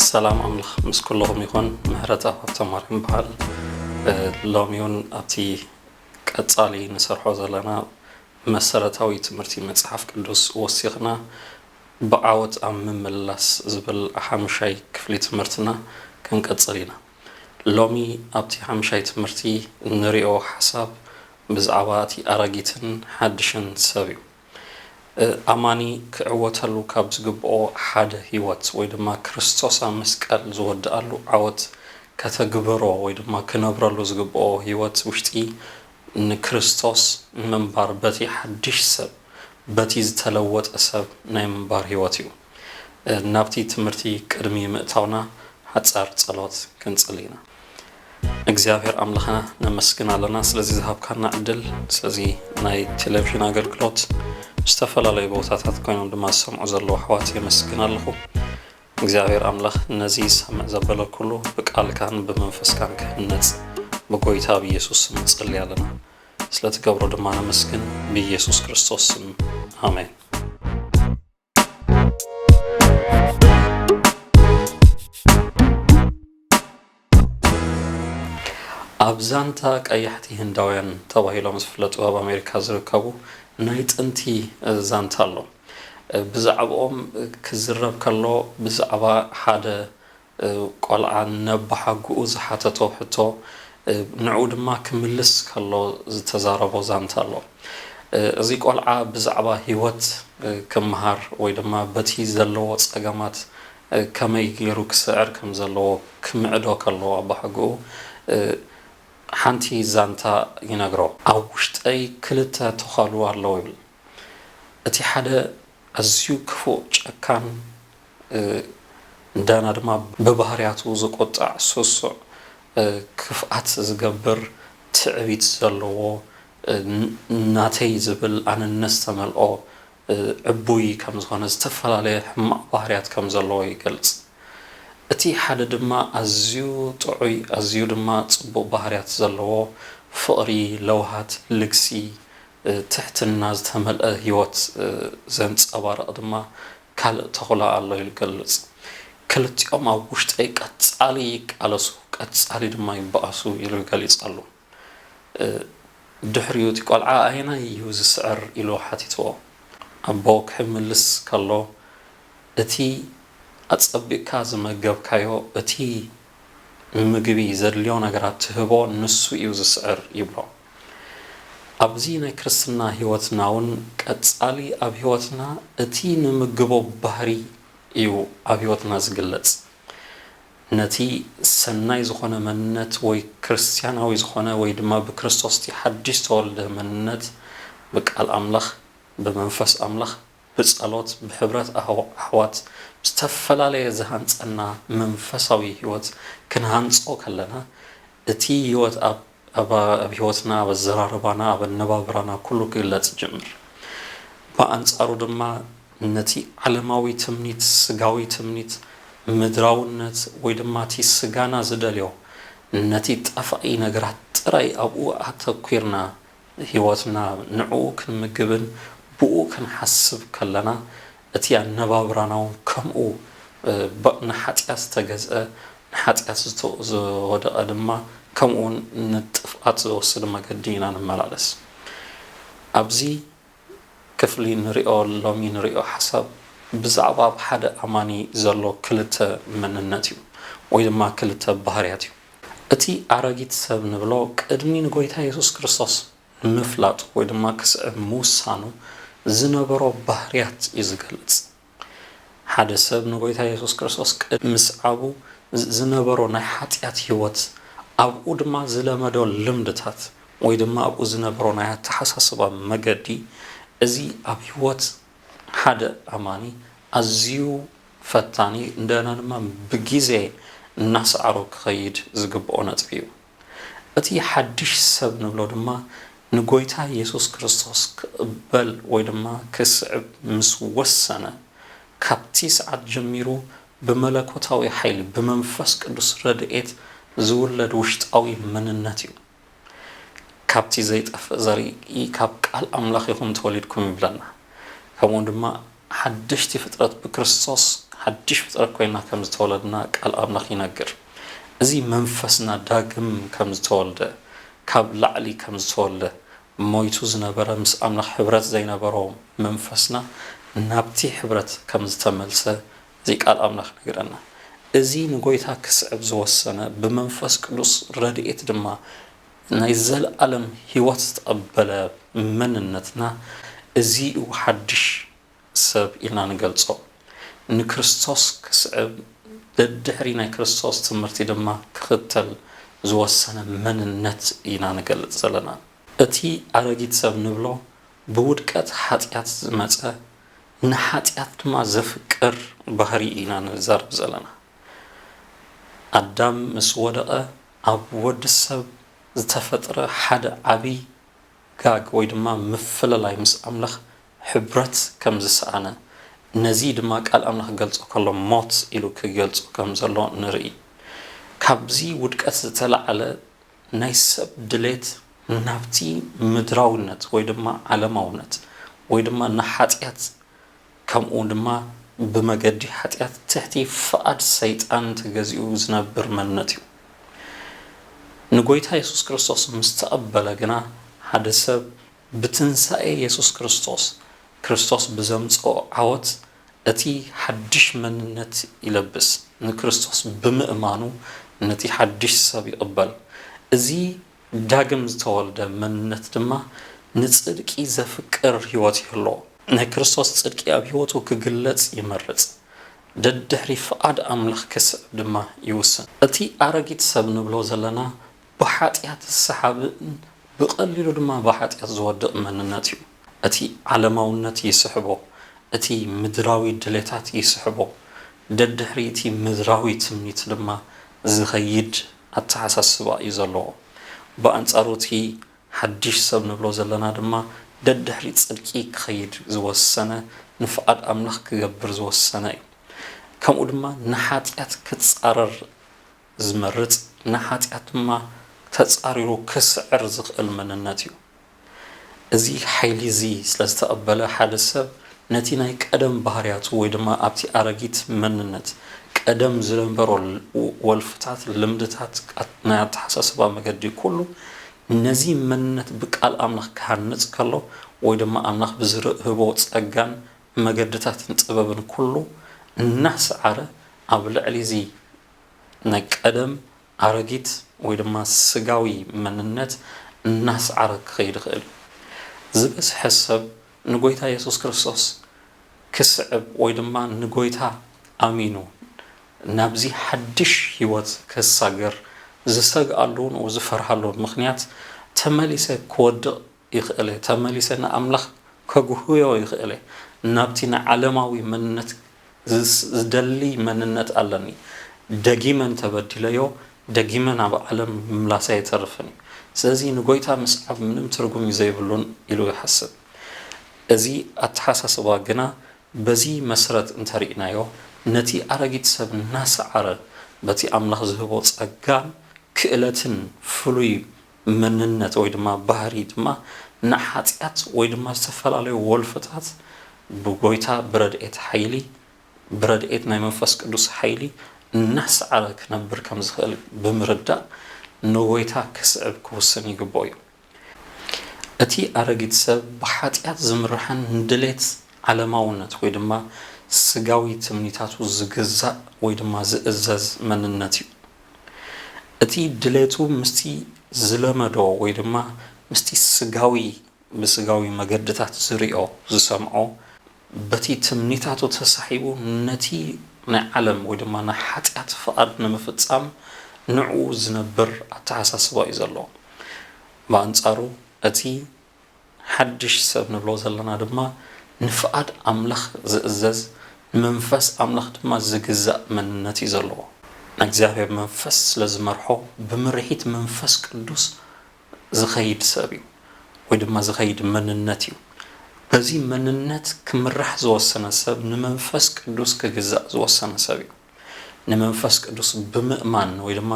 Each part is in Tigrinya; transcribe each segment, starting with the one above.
ሰላም ኣምላኽ ምስ ኩልኹም ይኹን። ምሕረት ኣብ ሃብተማርያም ይበሃል። እ፣ ሎሚ እውን ኣብቲ ቀጻሊ ንሰርሖ ዘለና መሰረታዊ ትምህርቲ መጽሓፍ ቅዱስ ወሲኽና ብዓወት ኣብ ምምልላስ ዝብል ሓሙሻይ ክፍሊ ትምህርትና ክንቀጽል ኢና። ሎሚ ኣብቲ ሓሙሻይ ትምህርቲ ንሪኦ ሓሳብ ብዛዕባ እቲ ኣረጊትን ሓድሽን ሰብ እዩ። እ፣ ኣማኒ ክዕወተሉ ካብ ዝግብኦ ሓደ ህይወት ወይ ድማ ክርስቶስ ኣብ መስቀል ዝወድኣሉ ዓወት ከተግብሮ ወይ ድማ ክነብረሉ ዝግብኦ ህይወት ውሽጢ ንክርስቶስ ምንባር በቲ ሓድሽ ሰብ፣ በቲ ዝተለወጠ ሰብ ናይ ምንባር ህይወት እዩ። እ፣ ናብቲ ትምህርቲ ቅድሚ ምእታውና ሓጻር ጸሎት ክንጽሊ ኢና። እግዚኣብሔር ኣምላኽና ነመስግን ኣለና ስለዚ ዝሃብካና ዕድል፣ ስለዚ ናይ ቴሌቪዥን ኣገልግሎት፣ ዝተፈላለዩ ቦታታት ኮይኖም ድማ ዝሰምዑ ዘለዉ ኣሕዋት የመስግን ኣለኹ። እግዚኣብሔር ኣምላኽ ነዚ ዝሰምዕ ዘበለ ኩሉ ብቃልካን ብመንፈስካን ክህነጽ ብጎይታ ብኢየሱስ ስም ንጸሊ ኣለና። ስለትገብሮ ድማ ነመስግን ብኢየሱስ ክርስቶስ ስም፣ ኣሜን። ኣብ ዛንታ ቀያሕቲ ህንዳውያን ተባሂሎም ዝፍለጡ ኣብ ኣሜሪካ ዝርከቡ ናይ ጥንቲ ዛንታ ኣሎ። ብዛዕባኦም ክዝረብ ከሎ ብዛዕባ ሓደ ቆልዓ ነባሓጉኡ ዝሓተቶ ሕቶ፣ ንዕኡ ድማ ክምልስ ከሎ ዝተዛረቦ ዛንታ ኣሎ። እዚ ቆልዓ ብዛዕባ ህይወት ክምሃር ወይ ድማ በቲ ዘለዎ ጸገማት ከመይ ገይሩ ክስዕር ከም ዘለዎ ክምዕዶ ከሎ ኣባሓጉኡ ሓንቲ ዛንታ ይነግሮ። ኣብ ውሽጠይ ክልተ ተዃሉ ኣለዉ ይብል። እቲ ሓደ ኣዝዩ ክፉእ ጨካን፣ እ፣ እንደገና ድማ ብባህርያቱ ዝቆጣዕ፣ ስሱዕ፣ እ፣ ክፍኣት ዝገብር፣ ትዕቢት ዘለዎ፣ እ፣ ን-፣ ናተይ ዝብል ኣነነት ዝተመልኦ፣ እ፣ ዕቡይ ከም ዝኾነ፣ ዝተፈላለየ ሕማቕ ባህርያት ከም ዘለዎ ይገልጽ። እቲ ሓደ ድማ ኣዝዩ ጥዑይ፣ ኣዝዩ ድማ ጽቡቕ ባህርያት ዘለዎ፣ ፍቕሪ፣ ለውሃት፣ ልግሲ፣ እ፣ ትሕትና ዝተመልአ ህይወት፣ እ፣ ዘንጸባርቕ ድማ ካልእ ተኹላ ኣሎ ኢሉ ይገልጽ። ክልቲኦም ኣብ ውሽጠይ ቀጻሊ ይቃለሱ፣ ቀጻሊ ድማ ይበኣሱ ኢሉ ገሊጸሉ። እ፣ ድሕሪኡ እቲ ቆልዓ ኣየናይ እዩ ዝስዕር ኢሉ ሓቲትዎ። ኣቦ ክምልስ ከሎ እቲ ኣጸቢቕካ ዝመገብካዮ፣ እቲ ምግቢ ዘድልዮ ነገራት ትህቦ፣ ንሱ እዩ ዝስዕር ይብሎ። ኣብዚ ናይ ክርስትና ህይወትና እውን ቀጻሊ ኣብ ህይወትና እቲ ንምግቦ ባህሪ እዩ ኣብ ህይወትና ዝግለጽ። ነቲ ሰናይ ዝኾነ መንነት ወይ ክርስትያናዊ ዝኾነ ወይ ድማ ብክርስቶስ እቲ ሓድሽ ዝተወልደ መንነት ብቃል ኣምላኽ፣ ብመንፈስ ኣምላኽ፣ ብጸሎት፣ ብሕብረት ኣህዋ-፣ ኣሕዋት፣ ብዝተፈላለየ ዝሃንጸና መንፈሳዊ ህይወት ክንሃንጾ ከለና፣ እቲ ህይወት ኣብ፣ ኣብ፣ ኣብ ህይወትና፣ ኣብ ኣዘራርባና፣ ኣብ ኣነባብራና ኩሉ ክግለጽ ይጅምር። ብኣንጻሩ ድማ ነቲ ዓለማዊ ትምኒት፣ ስጋዊ ትምኒት፣ ምድራውነት ወይ ድማ እቲ ስጋና ዝደልዮ፣ ነቲ ጠፋኢ ነገራት ጥራይ ኣብኡ ኣተኲርና ህይወትና ንዕኡ ክንምግብን ብኡ ክንሓስብ ከለና፣ እቲ ኣነባብራና እውን ከምኡ፣ እ፣ ብ-፣ ንሓጢኣት ዝተገዝአ፣ ንሓጢኣት ዝተ-፣ ዝወደቐ ድማ ከምኡ እውን ንጥፍኣት ዝወስድ መገዲ ኢና ንመላለስ። ኣብዚ ክፍሊ ንሪኦ፣ ሎሚ ንሪኦ ሓሳብ ብዛዕባ ኣብ ሓደ ኣማኒ ዘሎ ክልተ መንነት እዩ፣ ወይ ድማ ክልተ ባህርያት እዩ። እቲ ኣረጊት ሰብ ንብሎ ቅድሚ ንጎይታ የሱስ ክርስቶስ ንምፍላጡ ወይ ድማ ክስዕብ ምውሳኑ ዝነበሮ ባህርያት እዩ ዝገልጽ። ሓደ ሰብ ንጎይታ የሱስ ክርስቶስ ቅድሚ ምስዓቡ ዝ-፣ ዝነበሮ ናይ ሓጢኣት ህይወት፣ ኣብኡ ድማ ዝለመዶ ልምድታት ወይ ድማ ኣብኡ ዝነበሮ ናይ ኣተሓሳስባ መገዲ፣ እዚ ኣብ ህይወት ሓደ ኣማኒ ኣዝዩ ፈታኒ፣ እንደገና ድማ ብግዜ እናሰዓሮ ክኸይድ ዝግብኦ ነጥቢ እዩ። እቲ ሓድሽ ሰብ ንብሎ ድማ ንጎይታ የሱስ ክርስቶስ ክቕበል ወይ ድማ ክስዕብ ምስ ወሰነ፣ ካብቲ ሰዓት ጀሚሩ ብመለኮታዊ ሓይሊ፣ ብመንፈስ ቅዱስ ረድኤት ዝውለድ ውሽጣዊ መንነት እዩ። ካብቲ ዘይጠፍእ ዘርኢ፣ ካብ ቃል ኣምላኽ ኢኹም ተወሊድኩም ይብለና። ከምኡ ድማ ሓደሽቲ ፍጥረት ብክርስቶስ ሓድሽ ፍጥረት ኮይና ከም ዝተወለድና ቃል ኣምላኽ ይነግር። እዚ መንፈስና ዳግም ከም ዝተወልደ፣ ካብ ላዕሊ ከም ዝተወልደ፣ ሞይቱ ዝነበረ ምስ ኣምላኽ ሕብረት ዘይነበሮ መንፈስና ናብቲ ሕብረት ከም ዝተመልሰ እዚ ቃል ኣምላኽ ይነግረና። እዚ ንጎይታ ክስዕብ ዝወሰነ ብመንፈስ ቅዱስ ረድኤት ድማ ናይ ዘለኣለም ህይወት ዝተቐበለ መንነትና እዚ እዩ ሓድሽ ሰብ ኢልና ንገልጾ። ንክርስቶስ ክስዕብ ደድሕሪ ናይ ክርስቶስ ትምህርቲ ድማ ክኽተል ዝወሰነ መንነት ኢና ንገልጽ ዘለና። እቲ ኣረጊት ሰብ ንብሎ ብውድቀት ሓጢኣት ዝመጸ ንሓጢኣት ድማ ዘፍቅር ባህሪ ኢና ንዛረብ ዘለና። ኣዳም ምስ ወደቐ ኣብ ወዲ ሰብ ዝተፈጥረ ሓደ ዓቢ ጋግ ወይ ድማ ምፍልላይ ምስ ኣምላኽ ሕብረት ከም ዝሰኣነ፣ ነዚ ድማ ቃል ኣምላኽ ክገልጾ ከሎ ሞት ኢሉ ክገልጾ ከም ዘሎ ንርኢ። ካብዚ ውድቀት ዝተላዕለ ናይ ሰብ ድሌት ናብቲ ምድራውነት ወይ ድማ ዓለማውነት ወይ ድማ ንሓጢኣት ከምኡ ድማ ብመገዲ ሓጢኣት ትሕቲ ፍቓድ ሰይጣን ተገዚኡ ዝነብር መንነት እዩ። ንጎይታ የሱስ ክርስቶስ ምስ ተቐበለ ግና ሓደ ሰብ ብትንሳኤ የሱስ ክርስቶስ፣ ክርስቶስ ብዘምጽኦ ዓወት እቲ ሓድሽ መንነት ይለብስ። ንክርስቶስ ብምእማኑ ነቲ ሓድሽ ሰብ ይቕበል። እዚ ዳግም ዝተወልደ መንነት ድማ ንጽድቂ ዘፍቅር ህይወት ይህልዎ። ናይ ክርስቶስ ጽድቂ ኣብ ህይወቱ ክግለጽ ይመርጽ። ደድሕሪ ፍቓድ ኣምላኽ ክስዕብ ድማ ይውስን። እቲ ኣረጊት ሰብ ንብሎ ዘለና ብሓጢኣት ዝሰሓብን ብቐሊሉ ድማ ብሓጢኣት ዝወድቕ መንነት እዩ። እቲ ዓለማውነት ይስሕቦ፣ እቲ ምድራዊ ድሌታት ይስሕቦ፣ ደድሕሪ እቲ ምድራዊ ትምኒት ድማ ዝኸይድ ኣተሓሳስባ እዩ ዘለዎ። ብኣንጻሩ እቲ ሓድሽ ሰብ ንብሎ ዘለና ድማ ደድሕሪ ጽድቂ ክኸይድ ዝወሰነ፣ ንፍቓድ ኣምላኽ ክገብር ዝወሰነ እዩ። ከምኡ ድማ ንሓጢኣት ክጻረር ዝመርጽ፣ ንሓጢኣት ድማ ተጻሪሩ ክስዕር ዝኽእል መንነት እዩ። እዚ ሓይሊ እዚ ስለ ዝተቐበለ ሓደ ሰብ ነቲ ናይ ቀደም ባህርያቱ ወይ ድማ ኣብቲ ኣረጊት መንነት ቀደም ዝነበሮ ወልፍታት፣ ልምድታት፣ ናይ ኣተሓሳስባ መገዲ ኩሉ ነዚ መንነት ብቃል ኣምላኽ ክሃንጽ ከሎ ወይ ድማ ኣምላኽ ብዝህቦ ጸጋን መገድታትን ጥበብን ኩሉ እናሰዓረ ኣብ ልዕሊ እዚ ናይ ቀደም ኣረጊት ወይ ድማ ስጋዊ መንነት እናሰዓረ ክኸይድ ይኽእል እዩ። ዝበዝሐ ሰብ ንጎይታ የሱስ ክርስቶስ ክስዕብ ወይ ድማ ንጎይታ ኣሚኑ ናብዚ ሓድሽ ህይወት ክሳገር ዝሰግኣሉ፣ ንኡ ዝፈርሃሉ ምኽንያት ተመሊሰ ክወድቕ ይኽእል እየ፣ ተመሊሰ ንኣምላኽ ከጉህዮ ይኽእል እየ፣ ናብቲ ንዓለማዊ መንነት ዝስ-፣ ዝደሊ መንነት ኣለኒ፣ ደጊመ እንተበዲለዮ ደጊመ ናብ ዓለም ምምላሰ ኣይተርፍን እዩ። ስለዚ ንጎይታ ምስዓብ ምንም ትርጉም እዩ ዘይብሉን ኢሉ ይሓስብ። እዚ ኣተሓሳስባ ግና በዚ መስረት እንተርኢናዮ ነቲ ኣረጊት ሰብ እናሰዓረ በቲ ኣምላኽ ዝህቦ ጸጋን ክእለትን ፍሉይ መንነት ወይ ድማ ባህሪ ድማ ንሓጢኣት ወይ ድማ ዝተፈላለዩ ወልፍታት ብጎይታ ብረድኤት ሓይሊ፣ ብረድኤት ናይ መንፈስ ቅዱስ ሓይሊ እናሰዓረ ክነብር ከም ዝኽእል ብምርዳእ ንጎይታ ክስዕብ ክውስን ይግብኦ እዩ። እቲ ኣረጊት ሰብ ብሓጢኣት ዝምርሕን ንድሌት ዓለማውነት ወይ ድማ ስጋዊ ትምኒታቱ ዝግዛእ ወይ ድማ ዝእዘዝ መንነት እዩ። እቲ ድሌቱ ምስቲ ዝለመዶ ወይ ድማ ምስቲ ስጋዊ፣ ብስጋዊ መገድታት ዝሪኦ፣ ዝሰምዖ፣ በቲ ትምኒታቱ ተሳሒቡ ነቲ ናይ ዓለም ወይ ድማ ናይ ሓጢኣት ፍቓድ ንምፍጻም ንዕኡ ዝነብር ኣተሓሳስባ እዩ ዘለዎ። ብኣንጻሩ እቲ ሓድሽ ሰብ ንብሎ ዘለና ድማ ንፍቓድ ኣምላኽ ዝእዘዝ፣ ንመንፈስ ኣምላኽ ድማ ዝግዛእ መንነት እዩ ዘለዎ። እግዚኣብሔር መንፈስ ስለ ዝመርሖ ብምርሒት መንፈስ ቅዱስ ዝኸይድ ሰብ እዩ፣ ወይ ድማ ዝኸይድ መንነት እዩ። በዚ መንነት ክምራሕ ዝወሰነ ሰብ ንመንፈስ ቅዱስ ክግዛእ ዝወሰነ ሰብ እዩ። ንመንፈስ ቅዱስ ብምእማን ወይ ድማ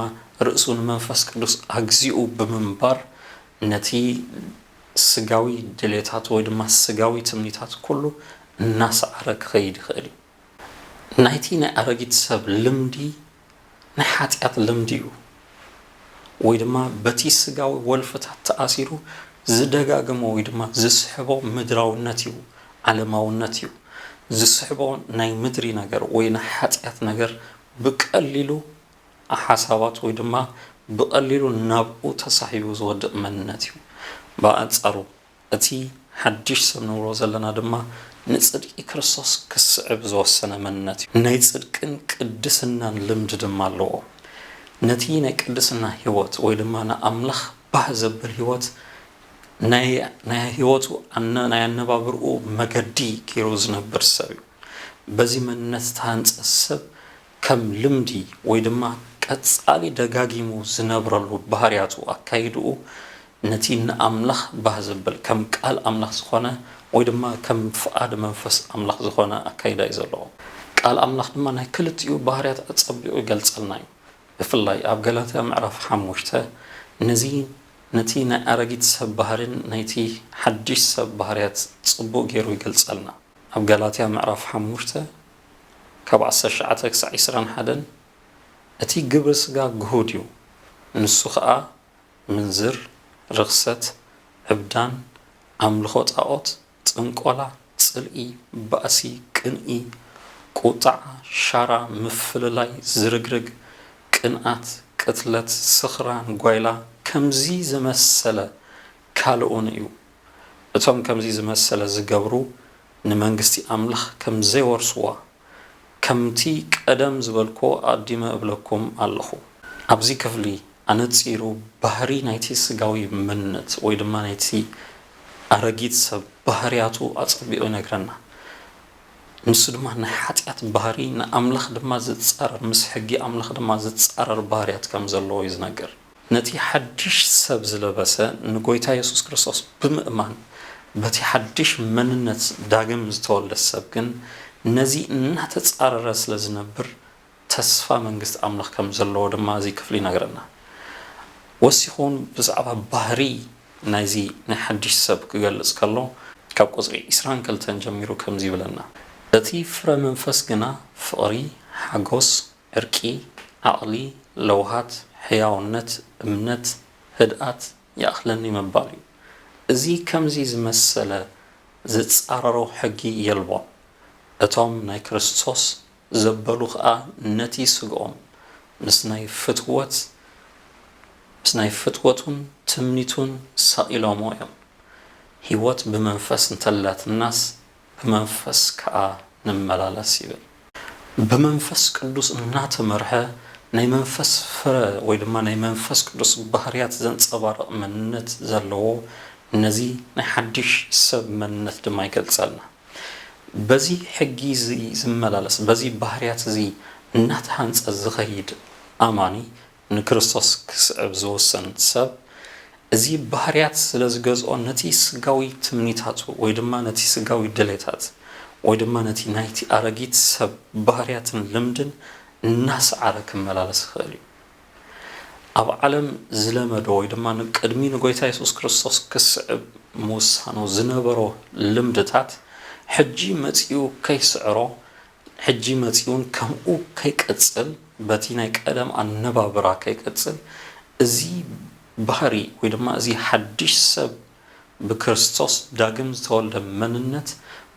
ርእሱ ንመንፈስ ቅዱስ ኣግዚኡ ብምንባር ነቲ ስጋዊ ድሌታት ወይ ድማ ስጋዊ ትምኒታት ኩሉ እናሰዓረ ክኸይድ ይኽእል እዩ። ናይቲ ናይ ኣረጊት ሰብ ልምዲ ናይ ሓጢኣት ልምዲ እዩ፣ ወይ ድማ በቲ ስጋዊ ወልፍታት ተኣሲሩ ዝደጋግሞ ወይ ድማ ዝስሕቦ ምድራውነት እዩ፣ ዓለማውነት እዩ። ዝስሕቦ ናይ ምድሪ ነገር ወይ ናይ ሓጢኣት ነገር ብቀሊሉ ሓሳባት ወይ ድማ ብቐሊሉ ናብኡ ተሳሒቡ ዝወድቕ መንነት እዩ። ብኣንጻሩ እቲ ሓድሽ ሰብ ንብሎ ዘለና ድማ ንጽድቂ ክርስቶስ ክስዕብ ዝወሰነ መንነት እዩ። ናይ ጽድቅን ቅድስናን ልምዲ ድማ ኣለዎ። ነቲ ናይ ቅድስና ህይወት ወይ ድማ ንኣምላኽ ባህ ዘብል ህይወት ናይ ናይ ህይወቱ ኣነ ናይ ኣነባብርኡ መገዲ ገይሩ ዝነብር ሰብ እዩ። በዚ መንነት ዝተሃንጸ ሰብ ከም ልምዲ ወይ ድማ ቀጻሊ ደጋጊሙ ዝነብረሉ ባህርያቱ ኣካይድኡ ነቲ ንኣምላኽ ባህ ዘብል ከም ቃል ኣምላኽ ዝኾነ ወይ ድማ ከም ፍቓድ መንፈስ ኣምላኽ ዝኾነ ኣካይዳ እዩ ዘለዎ። ቃል ኣምላኽ ድማ ናይ ክልቲኡ ባህርያት ኣጸቢቑ ይገልጸልና እዩ። ብፍላይ ኣብ ገላትያ ምዕራፍ ሓሙሽተ ነዚ ነቲ ናይ ኣረጊት ሰብ ባህርን ናይቲ ሓድሽ ሰብ ባህርያት ጽቡቕ ገይሩ ይገልጸልና። ኣብ ገላትያ ምዕራፍ ሓሙሽተ ካብ ዓሰርተ ትሽዓተ ክሳዕ ዕስራን ሓደን እቲ ግብሪ ስጋ ግሁድ እዩ፣ ንሱ ኸኣ ምንዝር፣ ርኽሰት፣ ዕብዳን፣ ኣምልኾ ጣዖት፣ ጥንቆላ፣ ጽልኢ፣ ባእሲ፣ ቅንኢ፣ ቁጥዓ፣ ሻራ፣ ምፍልላይ፣ ዝርግርግ፣ ቅንኣት፣ ቅትለት፣ ስኽራን፣ ጓይላ፣ ከምዚ ዝመሰለ ካልኡን እዩ። እቶም ከምዚ ዝመሰለ ዝገብሩ ንመንግስቲ ኣምላኽ ከም ዘይወርስዋ፣ ከምቲ ቀደም ዝበልኩዎ ኣዲመ እብለኩም ኣለኹ። ኣብዚ ክፍሊ ኣነጺሩ ባህሪ ናይቲ ስጋዊ መንነት ወይ ድማ ናይቲ ኣረጊት ሰብ ባህርያቱ ኣጸቢቑ ይነግረና። ንሱ ድማ ናይ ሓጢኣት ባህሪ፣ ንኣምላኽ ድማ ዝጻረር፣ ምስ ሕጊ ኣምላኽ ድማ ዝጻረር ባህርያት ከም ዘለዎ እዩ ዝነግር። ነቲ ሓድሽ ሰብ ዝለበሰ ንጎይታ የሱስ ክርስቶስ ብምእማን በቲ ሓድሽ መንነት ዳግም ዝተወልደ ሰብ ግን ነዚ እናተጻረረ ስለ ዝነብር ተስፋ መንግስቲ ኣምላኽ ከም ዘለዎ ድማ እዚ ክፍሊ ይነግረና። ወሲኹ እውን ብዛዕባ ባህሪ ናይዚ ናይ ሓድሽ ሰብ ክገልጽ ከሎ ካብ ቁጽሪ ዕስራን ክልተን ጀሚሩ ከምዚ ይብለና፣ እቲ ፍረ መንፈስ ግና ፍቕሪ፣ ሓጎስ፣ ዕርቂ፣ ዓቕሊ፣ ለውሃት፣ ሕያውነት፣ እምነት፣ ህድኣት ይኣኽለኒ ምባል እዩ። እዚ ከምዚ ዝመሰለ ዝጻረሮ ሕጊ የልቦን። እቶም ናይ ክርስቶስ ዘበሉ ኸኣ ነቲ ስግኦም ምስ ናይ ፍትወት ምስ ናይ ፍትወቱን ትምኒቱን ሰቒሎሞ እዮም። ህይወት ብመንፈስ እንተላትናስ ብመንፈስ ከኣ ንመላለስ ይብል። ብመንፈስ ቅዱስ እናተመርሐ ናይ መንፈስ ፍረ ወይ ድማ ናይ መንፈስ ቅዱስ ባህርያት ዘንጸባርቕ መንነት ዘለዎ ነዚ ናይ ሓድሽ ሰብ መንነት ድማ ይገልጸልና። በዚ ሕጊ እዚ ዝመላለስ፣ በዚ ባህርያት እዚ እናተሃንጸ ዝኸይድ ኣማኒ ንክርስቶስ ክስዕብ ዝወሰን ሰብ፣ እዚ ባህርያት ስለ ዝገዝኦ፣ ነቲ ስጋዊ ትምኒታቱ ወይ ድማ ነቲ ስጋዊ ድሌታት ወይ ድማ ነቲ ናይቲ ኣረጊት ሰብ ባህርያትን ልምድን እናሰዓረ ክመላለስ ይኽእል እዩ። ኣብ ዓለም ዝለመዶ ወይ ድማ ንቅድሚ ንጎይታ የሱስ ክርስቶስ ክስዕብ ምውሳኑ ዝነበሮ ልምድታት፣ ሕጂ መጺኡ ከይስዕሮ፣ ሕጂ መጺኡን ከምኡ ከይቀጽል፣ በቲ ናይ ቀደም ኣነባብራ ከይቀጽል፣ እዚ ባህሪ ወይ ድማ እዚ ሓድሽ ሰብ ብክርስቶስ ዳግም ዝተወልደ መንነት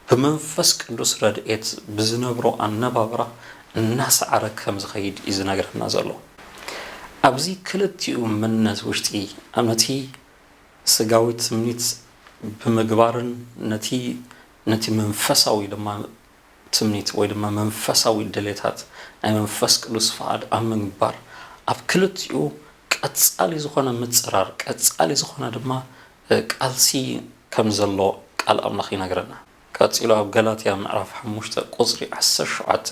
ብመንፈስ ቅዱስ ረድኤት ብዝነብሮ ኣነባብራ እናሰዓረ ከም ዝኸይድ እዩ ዝነግረና ዘሎ። ኣብዚ ክልቲኡ መንነት ውሽጢ ኣብ ነቲ ስጋዊ ትምኒት ብምግባርን ነቲ ነቲ መንፈሳዊ ድማ ትምኒት ወይ ድማ መንፈሳዊ ድሌታት ናይ መንፈስ ቅዱስ ፍቓድ ኣብ ምግባር ኣብ ክልቲኡ ቀጻሊ ዝኾነ ምጽራር ቀጻሊ ዝኾነ ድማ እ፣ ቃልሲ ከም ዘሎ ቃል ኣምላኽ ይነግረና። ቀጺሉ ኣብ ገላትያ ምዕራፍ ሓሙሽተ ቁጽሪ ዓሰርተ ሸውዓተ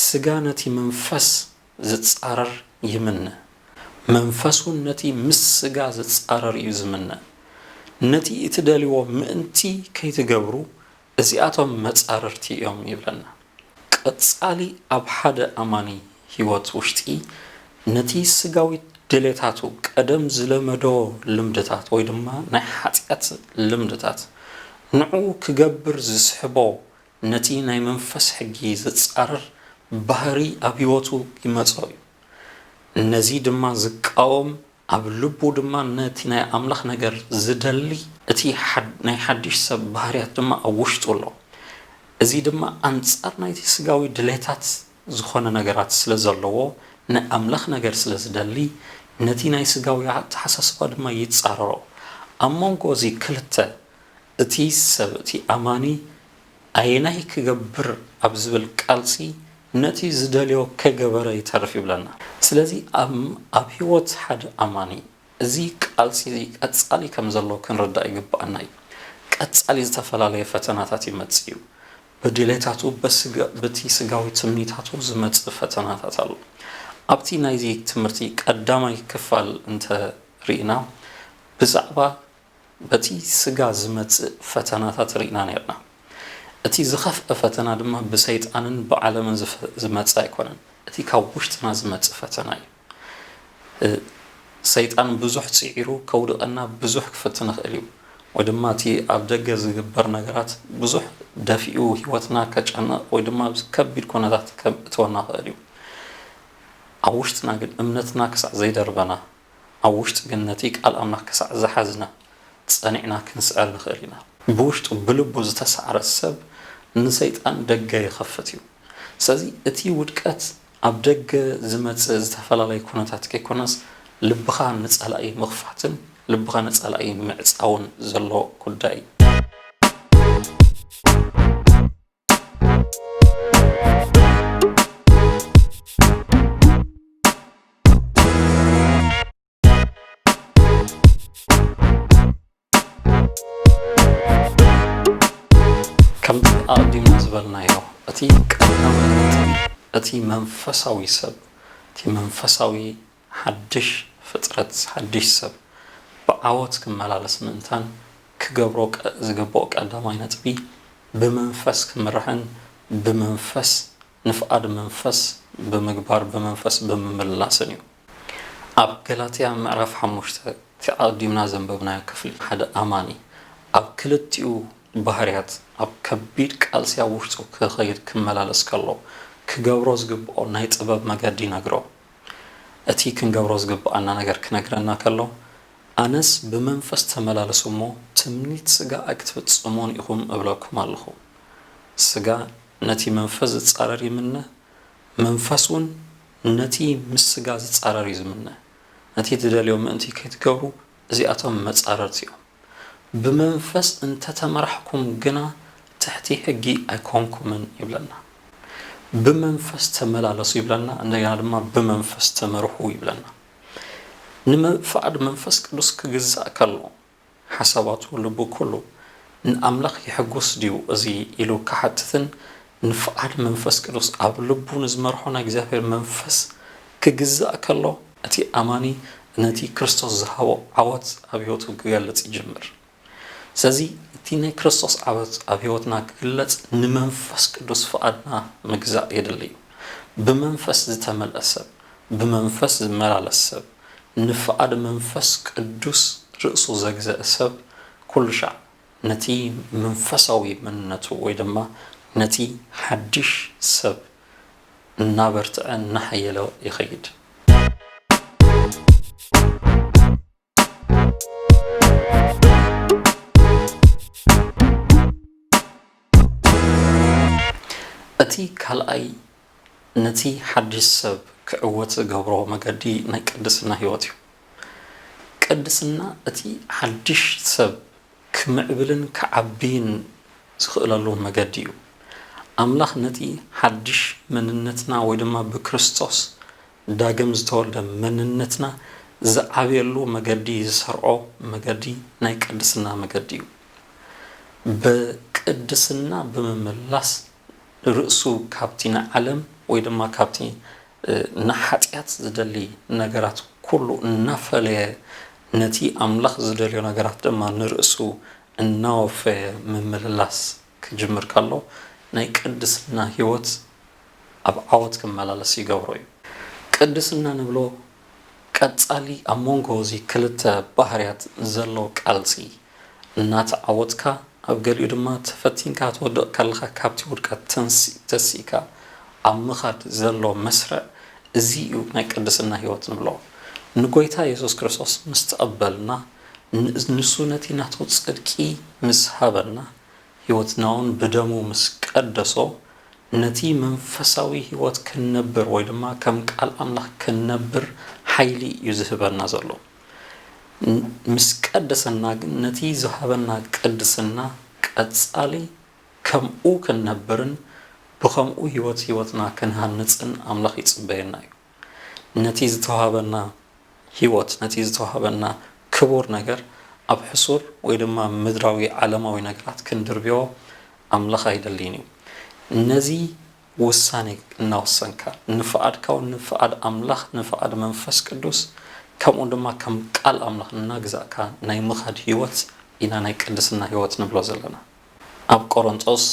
ስጋ ነቲ መንፈስ ዝጻረር ይምነ፣ መንፈስ እውን ነቲ ምስ ስጋ ዝጻረር እዩ ዝምነ። ነቲ እትደልይዎ ምእንቲ ከይትገብሩ እዚኣቶም መጻርርቲ እዮም ይብለና። ቀጻሊ ኣብ ሓደ ኣማኒ ህይወት ውሽጢ ነቲ ስጋዊ ድሌታቱ ቀደም ዝለመዶ ልምድታት ወይ ድማ ናይ ሓጢኣት ልምድታት ንዕኡ ክገብር ዝስሕቦ ነቲ ናይ መንፈስ ሕጊ ዝጻረር ባህሪ ኣብ ህይወቱ ይመጾ እዩ። ነዚ ድማ ዝቃወም፣ ኣብ ልቡ ድማ ነቲ ናይ ኣምላኽ ነገር ዝደሊ፣ እቲ ሓድ-፣ ናይ ሓድሽ ሰብ ባህርያት ድማ ኣብ ውሽጡ ኣሎ። እዚ ድማ ኣንጻር ናይቲ ስጋዊ ድሌታት ዝኾነ ነገራት ስለ ዘለዎ፣ ናይ ኣምላኽ ነገር ስለ ዝደሊ፣ ነቲ ናይ ስጋዊ ኣተሓሳስባ ድማ ይጻረሮ። ኣብ መንጎ እዚ ክልተ፣ እቲ ሰብ፣ እቲ ኣማኒ ኣየናይ ክገብር ኣብ ዝብል ቃልሲ፣ ነቲ ዝደልዮ ከይገበረ ይተርፍ ይብለና። ስለዚ ኣብ፣ ኣብ ህይወት ሓደ ኣማኒ እዚ ቃልሲ እዚ ቀጻሊ ከም ዘሎ ክንርዳእ ይግብኣና እዩ። ቀጻሊ ዝተፈላለየ ፈተናታት ይመጽእ እዩ። ብድሌታቱ፣ በስጋ-፣ በቲ ስጋዊ ትምኒታቱ ዝመጽእ ፈተናታት ኣሎ። ኣብቲ ናይዚ ትምህርቲ ቀዳማይ ክፋል እንተ ርኢና፣ ብዛዕባ በቲ ስጋ ዝመጽእ ፈተናታት ርኢና ነርና። እቲ ዝኸፍአ ፈተና ድማ ብሰይጣንን ብዓለምን ዝፈ-፣ ዝመጽእ ኣይኮነን። እቲ ካብ ውሽጥና ዝመጽእ ፈተና እዩ። እ፣ ሰይጣን ብዙሕ ጽዒሩ ከውድቐና ብዙሕ ክፍትን ይኽእል እዩ። ወይ ድማ እቲ ኣብ ደገ ዝግበር ነገራት ብዙሕ ደፊኡ ህይወትና ከጨንቕ ወይ ድማ ኣብ ከቢድ ኩነታት ከእትወና ይኽእል እዩ። ኣብ ውሽጥና ግን እምነትና ክሳዕ ዘይደርበና፣ ኣብ ውሽጢ ግን ነቲ ቃል ኣምላኽ ክሳዕ ዝሓዝና፣ ጸኒዕና ክንስዕር ንኽእል ኢና። ብውሽጡ ብልቡ ዝተሳዕረ ሰብ ንሰይጣን ደገ ይኸፍት እዩ። ስለዚ እቲ ውድቀት ኣብ ደገ ዝመጽእ ዝተፈላለየ ኩነታት ከይኮነስ፣ ልብኻ ንጸላኢ ምኽፋትን ልብኻ ንጸላኢ ምዕጻውን ዘሎ ጉዳይ እዩ። ከምቲ ኣቕዲምና ዝበልናዮ፣ እቲ ቀዳማይ ነጥቢ፣ እቲ መንፈሳዊ ሰብ፣ እቲ መንፈሳዊ ሓድሽ ፍጥረት፣ ሓድሽ ሰብ ብዓወት ክመላለስ ምእንታን ክገብሮ ቀ-፣ ዝግብኦ ቀዳማይ ነጥቢ፣ ብመንፈስ ክምራሕን ብመንፈስ፣ ንፍቓድ መንፈስ ብምግባር፣ ብመንፈስ ብምምላስን እዩ። ኣብ ገላትያ ምዕራፍ ሓሙሽተ፣ እቲ ኣቐዲምና ዘንበብናዮ ክፍሊ፣ ሓደ ኣማኒ ኣብ ክልቲኡ ባህርያት ኣብ ከቢድ ቃልሲ ኣብ ውሽጡ ክኸይድ ክመላለስ ከሎ፣ ክገብሮ ዝግብኦ ናይ ጥበብ መገዲ ይነግሮ። እቲ ክንገብሮ ዝግብኣና ነገር ክነግረና ከሎ፣ ኣነስ ብመንፈስ ተመላለሱ እሞ፣ ትምኒት ስጋ ኣይክትፍጽሙን ኢኹም እብለኩም ኣለኹ። ስጋ ነቲ መንፈስ ዝጻረር ይምነ፣ መንፈስ እውን ነቲ ምስ ስጋ ዝጻረር እዩ ዝምነ። ነቲ ትደልዮ ምእንቲ ከይትገብሩ፣ እዚኣቶም መጻረርቲ እዮም። ብመንፈስ እንተተመራሕኩም ግና፣ ትሕቲ ሕጊ ኣይኮንኩምን ይብለና። ብመንፈስ ተመላለሱ ይብለና፣ እንደገና ድማ ብመንፈስ ተመርሑ ይብለና። ንመ-፣ ፍቓድ መንፈስ ቅዱስ ክግዛእ ከሎ፣ ሓሳባቱ፣ ልቡ፣ ኩሉ ንኣምላኽ የሐጉስ ድዩ እዚ ኢሉ ክሓትትን፣ ንፍቓድ መንፈስ ቅዱስ ኣብ ልቡ ንዝመርሖ ናይ እግዚኣብሔር መንፈስ ክግዛእ ከሎ፣ እቲ ኣማኒ ነቲ ክርስቶስ ዝሃቦ ዓወት ኣብ ህይወቱ ክገልጽ ይጅምር። ስለዚ እቲ ናይ ክርስቶስ ዓወት ኣብ ህይወትና ክግለጽ ንመንፈስ ቅዱስ ፍቓድና ምግዛእ የድሊ እዩ። ብመንፈስ ዝተመልአ ሰብ፣ ብመንፈስ ዝመላለስ ሰብ፣ ንፍቓድ መንፈስ ቅዱስ ርእሱ ዘግዘአ ሰብ ኩሉ ሻዕ ነቲ መንፈሳዊ መንነቱ ወይ ድማ ነቲ ሓድሽ ሰብ እናበርትዐ እናሓየለ ይኸይድ። እቲ ካልኣይ ነቲ ሓድሽ ሰብ ክዕወት ዝገብሮ መገዲ ናይ ቅድስና ህይወት እዩ። ቅድስና እቲ ሓድሽ ሰብ ክምዕብልን ክዓብይን ዝኽእለሉ መገዲ እዩ። ኣምላኽ ነቲ ሓድሽ መንነትና ወይ ድማ ብክርስቶስ ዳግም ዝተወልደ መንነትና ዝዓብየሉ መገዲ ዝሰርዖ መገዲ ናይ ቅድስና መገዲ እዩ። ብቅድስና ብምምላስ ርእሱ ካብቲ ንዓለም ወይ ድማ ካብቲ፣ እ፣ ንሓጢኣት ዝደሊ ነገራት ኩሉ እናፈለየ ነቲ ኣምላኽ ዝደልዮ ነገራት ድማ ንርእሱ እናወፈየ ምምልላስ ክጅምር ከሎ ናይ ቅድስና ህይወት ኣብ ዓወት ክመላለስ ይገብሮ እዩ። ቅድስና ንብሎ ቀጻሊ ኣብ መንጎ እዚ ክልተ ባህርያት ዘሎ ቃልሲ እናተዓወትካ ኣብ ገሊኡ ድማ ተፈቲንካ ትወድቕ ከለኻ ካብቲ ውድቀት ተንሲ-፣ ተሲእካ ኣብ ምኻድ ዘሎ መስርዕ፣ እዚ እዩ ናይ ቅድስና ህይወት ንብሎ። ንጎይታ የሱስ ክርስቶስ ምስ ተቐበልና፣ ን-፣ ንሱ ነቲ ናቱ ጽድቂ ምስ ሃበና፣ ህይወትና እውን ብደሙ ምስ ቀደሶ፣ ነቲ መንፈሳዊ ህይወት ክንነብር ወይ ድማ ከም ቃል ኣምላኽ ክንነብር ሓይሊ እዩ ዝህበና ዘሎ። ን-፣ ምስ ቀደሰና ግን ነቲ ዝሃበና ቅድስና ቀጻሊ ከምኡ ክንነብርን ብኸምኡ ህይወት ህይወትና ክንሃንጽን ኣምላኽ ይጽበየና እዩ። ነቲ ዝተዋህበና ህይወት፣ ነቲ ዝተዋህበና ክቡር ነገር ኣብ ሕሱር ወይ ድማ ምድራዊ ዓለማዊ ነገራት ክንድርብዮ ኣምላኽ ኣይደልይን እዩ። ነዚ ውሳኔ እናወሰንካ፣ ንፍቓድካ እውን ንፍቓድ ኣምላኽ፣ ንፍቓድ መንፈስ ቅዱስ፣ ከምኡ ድማ ከም ቃል ኣምላኽ እናግዛእካ ናይ ምኻድ ህይወት ኢና ናይ ቅድስና ህይወት ንብሎ ዘለና። ኣብ ቆሮንጦስ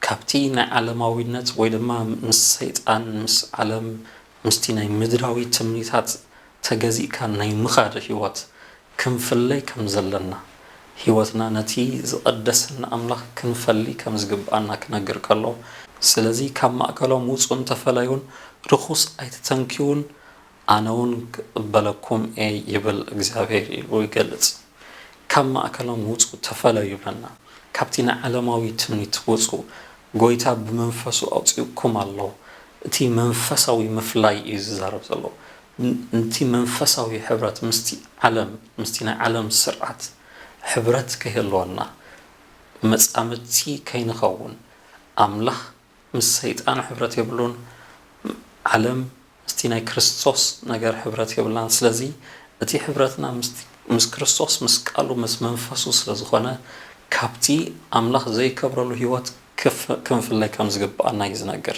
ካብቲ ናይ ዓለማዊነት ወይ ድማ ምስ ሰይጣን፣ ምስ ዓለም፣ ምስቲ ናይ ምድራዊ ትምኒታት ተገዚእካ ናይ ምኻድ ህይወት ክንፍለይ ከም ዘለና፣ ህይወትና ነቲ ዝቐደሰና ኣምላኽ ክንፈሊ ከም ዝግብኣና ክነግር ከሎ፣ ስለዚ ካብ ማእከሎም ውጹን ተፈለዩን፣ ርኹስ ኣይትተንክዩን፣ ኣነ እውን ክቕበለኩም እየ ይብል እግዚኣብሔር ኢሉ ይገልጽ። ካብ ማእከሎም ውጹ ተፈለዩ ይብለና። ካብቲ ናይ ዓለማዊ ትምኒት ውጹ። ጎይታ ብመንፈሱ ኣውጺኡኩም ኣሎ። እቲ መንፈሳዊ ምፍላይ እዩ ዝዛረብ ዘሎ። ን-፣ ነቲ መንፈሳዊ ሕብረት ምስቲ ዓለም፣ ምስቲ ናይ ዓለም ስርዓት ሕብረት ከይህልወና፣ መጻምድቲ ከይንኸውን፣ ኣምላኽ ምስ ሰይጣን ሕብረት የብሉን። ዓለም ምስቲ ናይ ክርስቶስ ነገር ሕብረት የብላን። ስለዚ እቲ ሕብረትና ምስቲ፣ ምስ ክርስቶስ፣ ምስ ቃሉ፣ ምስ መንፈሱ ስለ ዝኾነ፣ ካብቲ ኣምላኽ ዘይከብረሉ ህይወት ክፍ-፣ ክንፍለይ ከም ዝግብኣና እዩ ዝነግር።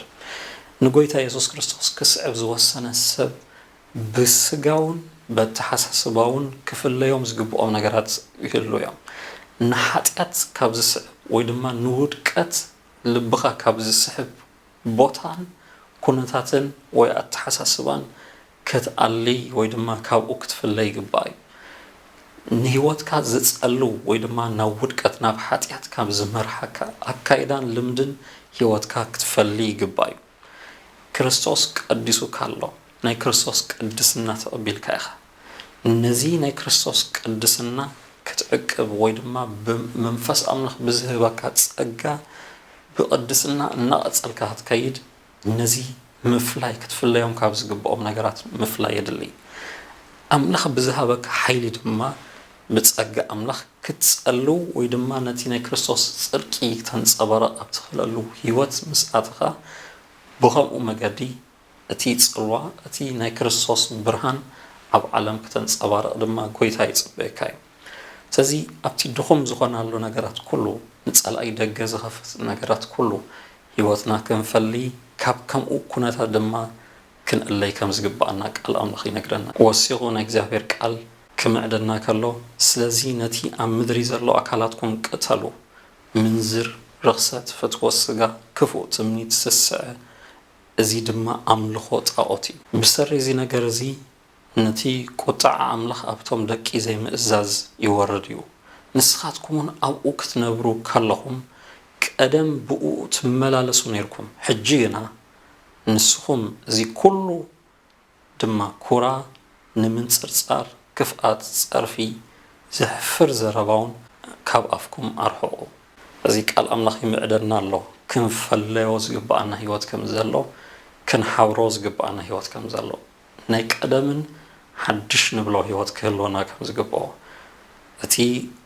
ንጎይታ የሱስ ክርስቶስ ክስዕብ ዝወሰነ ሰብ ብስጋውን በተሓሳስባውን ክፍለዮም ዝግብኦም ነገራት ይህሉ እዮም። ንሓጢኣት ካብ ዝስዕብ ወይ ድማ ንውድቀት ልብኻ ካብ ዝስሕብ ቦታን ኩነታትን ወይ ኣተሓሳስባን ክትኣሊ ወይ ድማ ካብኡ ክትፍለ ይግባእ እዩ። ንህይወትካ ዝጸሉ ወይ ድማ ናብ ውድቀት፣ ናብ ሓጢኣት ካብ ዝመርሓካ ኣካይዳን ልምድን ህይወትካ ክትፈሊ ይግባእ እዩ። ክርስቶስ ቀዲሱካ ኣሎ። ናይ ክርስቶስ ቅድስና ተቐቢልካ ኢኻ። ነዚ ናይ ክርስቶስ ቅድስና ክትዕቅብ ወይ ድማ ብመንፈስ ኣምላኽ ብዝህበካ ጸጋ ብቕድስና እናቐጸልካ ክትከይድ፣ ነዚ ምፍላይ፣ ክትፍለዮም ካብ ዝግብኦም ነገራት ምፍላይ የድሊ። ኣምላኽ ብዝሃበካ ሓይሊ ድማ ብጸጋ ኣምላኽ ክትጸልው ወይ ድማ ነቲ ናይ ክርስቶስ ጽድቂ ክተንጸባርቕ ኣብ ትኽእለሉ ህይወት ምስ ኣተኻ፣ ብኸምኡ መገዲ እቲ ጽልዋ፣ እቲ ናይ ክርስቶስ ብርሃን ኣብ ዓለም ክተንጸባርቕ ድማ ጎይታ ይጽበየካ እዩ። ስለዚ ኣብቲ ድኹም ዝኾናሉ ነገራት ኩሉ፣ ንጸላኢ ደገ ዝኸፍት ነገራት ኩሉ፣ ህይወትና ክንፈሊ፣ ካብ ከምኡ ኩነታት ድማ ክንእለይ ከም ዝግብኣና ቃል ኣምላኽ ይነግረና። ወሲኹ ናይ እግዚኣብሔር ቃል ክምዕደና ከሎ፣ ስለዚ ነቲ ኣብ ምድሪ ዘሎ ኣካላትኩም ቅተሉ፣ ምንዝር፣ ርኽሰት፣ ፍትወት ስጋ፣ ክፉእ ትምኒት፣ ስስዐ፣ እዚ ድማ ኣምልኾ ጣኦት እዩ። ብሰሪ እዚ ነገር እዚ ነቲ ቁጥዓ ኣምላኽ ኣብቶም ደቂ ዘይምእዛዝ ይወርድ እዩ። ንስኻትኩምውን ኣብኡ ክትነብሩ ከለኹም ቀደም ብእኡ ትመላለሱ ነይርኩም። ሕጂ ግና ንስኹም እዚ ኩሉ ድማ ኩራ፣ ንምንጽርጻር፣ ክፍኣት፣ ጸርፊ፣ ዘሕፍር ዘረባውን ካብ ኣፍኩም ኣርሕቑ። እዚ ቃል ኣምላኽ ይምዕደና ኣሎ። ክንፈለዮ ዝግብኣና ህይወት ከም ዘሎ፣ ክንሓብሮ ዝግብኣና ህይወት ከም ዘሎ፣ ናይ ቀደምን ሓድሽ ንብሎ ህይወት ክህልወና ከም ዝግብኦ፣ እቲ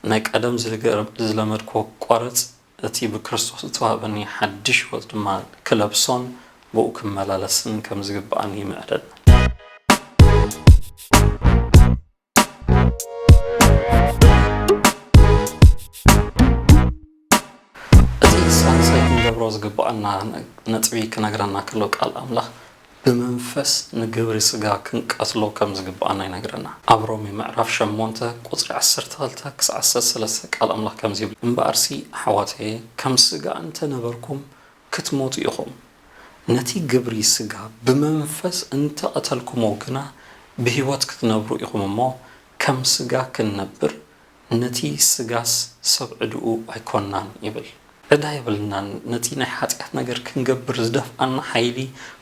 ናይ ቀደም ዝገ-፣ ዝለመድክዎ ክቋረጽ፣ እቲ ብክርስቶስ ዝተዋህበኒ ሓድሽ ህይወት ድማ ክለብሶን ብኡ ክመላለስን ከም ዝግብኣኒ ይምዕደና። እቲ ሳልሳይ ክንገብሮ ዝግብኣና ነጥቢ ክነግረና ከሎ ቃል ኣምላኽ ብመንፈስ ንግብሪ ስጋ ክንቀትሎ ከም ዝግብኣና ይነግረና። ኣብ ሮሜ ምዕራፍ ሸሞንተ ቁጽሪ ዓሰርተ ክልተ ክሳዕ ዓሰርተ ሰለስተ ቃል ኣምላኽ ከምዚ ይብል፣ እምበኣርሲ ኣሕዋተየ ከም ስጋ እንተ ነበርኩም ክትሞቱ ኢኹም። ነቲ ግብሪ ስጋ ብመንፈስ እንተ ቐተልኩሞ ግና ብህይወት ክትነብሩ ኢኹም እሞ፣ ከም ስጋ ክንነብር ነቲ ስጋስ ሰብ ዕድኡ ኣይኮናን ይብል። ዕዳ የብልናን። ነቲ ናይ ሓጢኣት ነገር ክንገብር ዝደፍኣና ሓይሊ፣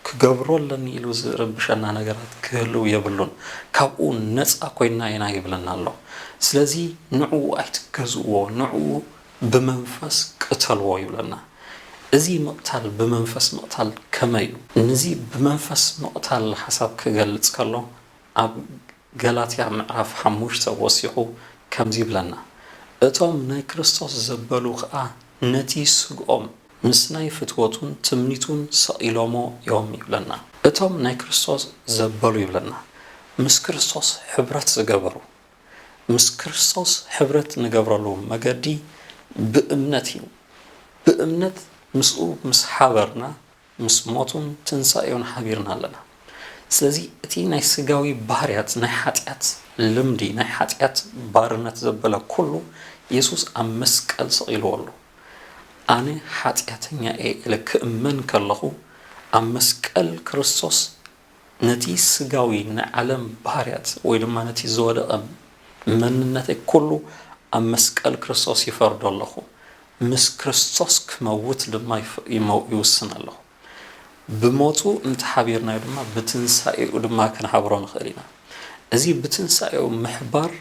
ክገብሮ ኣለኒ ኢሉ ዝርብሸና ነገራት ክህልው የብሉን። ካብኡ ነጻ ኮይንና ኢና ይብለና ኣሎ። ስለዚ ንዕኡ ኣይትገዝእዎ፣ ንዕኡ ብመንፈስ ቅተልዎ ይብለና። እዚ ምቕታል ብመንፈስ ምቕታል ከመይ እዩ? ነዚ ብመንፈስ ምቕታል ሓሳብ ክገልጽ ከሎ፣ ኣብ ገላትያ ምዕራፍ ሓሙሽተ ወሲኹ ከምዚ ይብለና፣ "እቶም ናይ ክርስቶስ ዘበሉ ኸኣ ነቲ ስግኦም ምስ ናይ ፍትወቱን ትምኒቱን ሰቒሎሞ እዮም" ይብለና። እቶም ናይ ክርስቶስ ዘበሉ ይብለና፣ ምስ ክርስቶስ ሕብረት ዝገበሩ። ምስ ክርስቶስ ሕብረት ንገብረሉ መገዲ ብእምነት እዩ። ብእምነት ምስኡ ምስ ሓበርና፣ ምስ ሞቱን ትንሳኤኡን ሓቢርና ኣለና። ስለዚ እቲ ናይ ስጋዊ ባህርያት፣ ናይ ሓጢኣት ልምዲ፣ ናይ ሓጢኣት ባርነት ዘበለ ኩሉ የሱስ ኣብ መስቀል ሰቒልዎ ኣሎ። ኣነ ሓጢኣተኛ እየ ኢለ ክእመን ከለኹ፣ ኣብ መስቀል ክርስቶስ ነቲ ስጋዊ ናይ ዓለም ባህርያት ወይ ድማ ነቲ ዝወደቐ መንነተይ ኩሉ ኣብ መስቀል ክርስቶስ ይፈርዶ ኣለኹ። ምስ ክርስቶስ ክመውት ድማ ይፍ-፣ ይመው-፣ ይውስን ኣለኹ። ብሞቱ እንተሓቢርናዮ ድማ ብትንሳኤኡ ድማ ክንሓብሮ ንኽእል ኢና። እዚ ብትንሳኤኡ ምሕባር